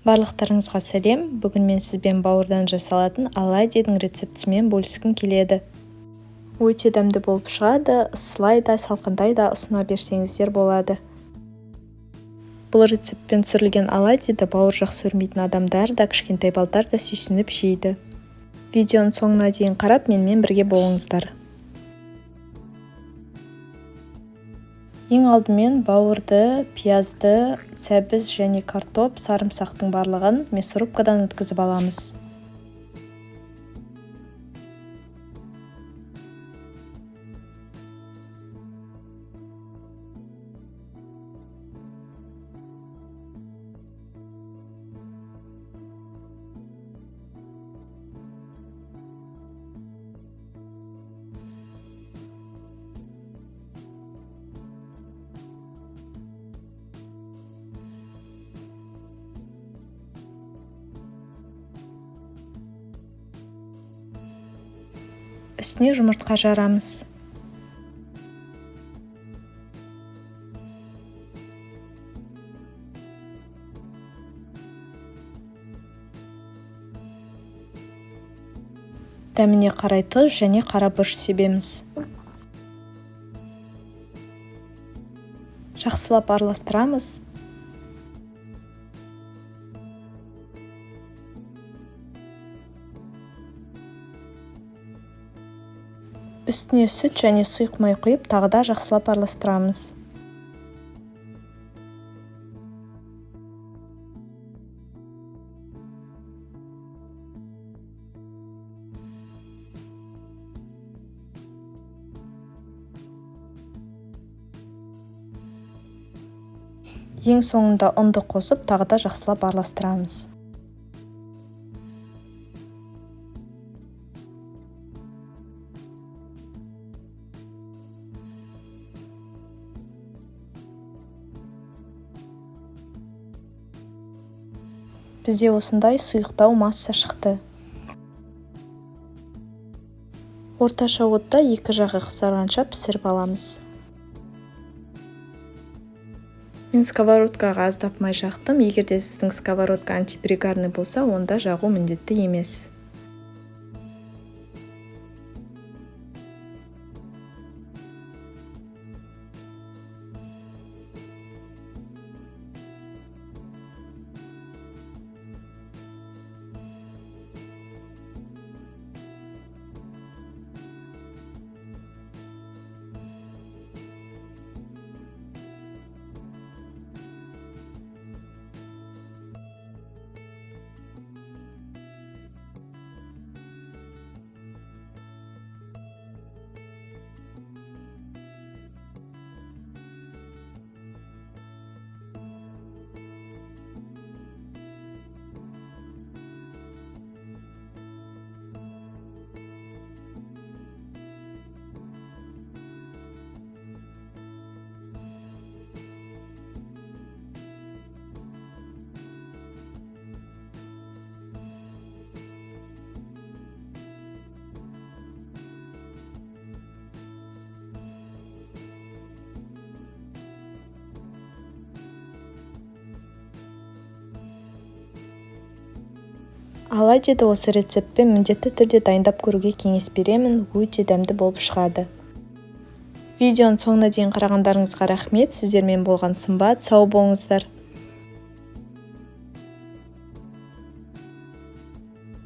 Барлықтарыңызға сәлем! Бүгін мен сізбен бауырдан жасалатын оладьидің рецептісімен бөліскім келеді. Өте дәмді болып шығады, ысылай да, салқындай да ұсына берсеңіздер болады. Бұл рецептпен түсірілген оладьиді бауыр жақсы көрмейтін адамдар да, кішкентай балдар да сүйсініп жейді. Видеоның соңына дейін қарап, менімен бірге болыңыздар. Ең алдымен бауырды, пиязды, сәбіз және картоп, сарымсақтың барлығын мясорубкадан өткізіп аламыз. Үстіне жұмыртқа жарамыз. Дәміне қарай тұз және қара бұрыш себеміз. Жақсылап араластырамыз. Үстіне сүт және сұйық май құйып, тағы да жақсылап араластырамыз. Ең соңында ұнды қосып, тағы да жақсылап араластырамыз. Бізде осындай сұйықтау масса шықты. Орташа отта екі жағы қызарғанша пісіріп аламыз. Мен сковородкаға аздап май жақтым. Егер де сіздің сковородка антипригарный болса, онда жағу міндетті емес. Оладьиді осы рецептпен міндетті түрде дайындап көруге кеңес беремін, өте дәмді болып шығады. Видеоның соңына дейін қарағандарыңызға рахмет. Сіздермен болған Сымбат, сау болыңыздар.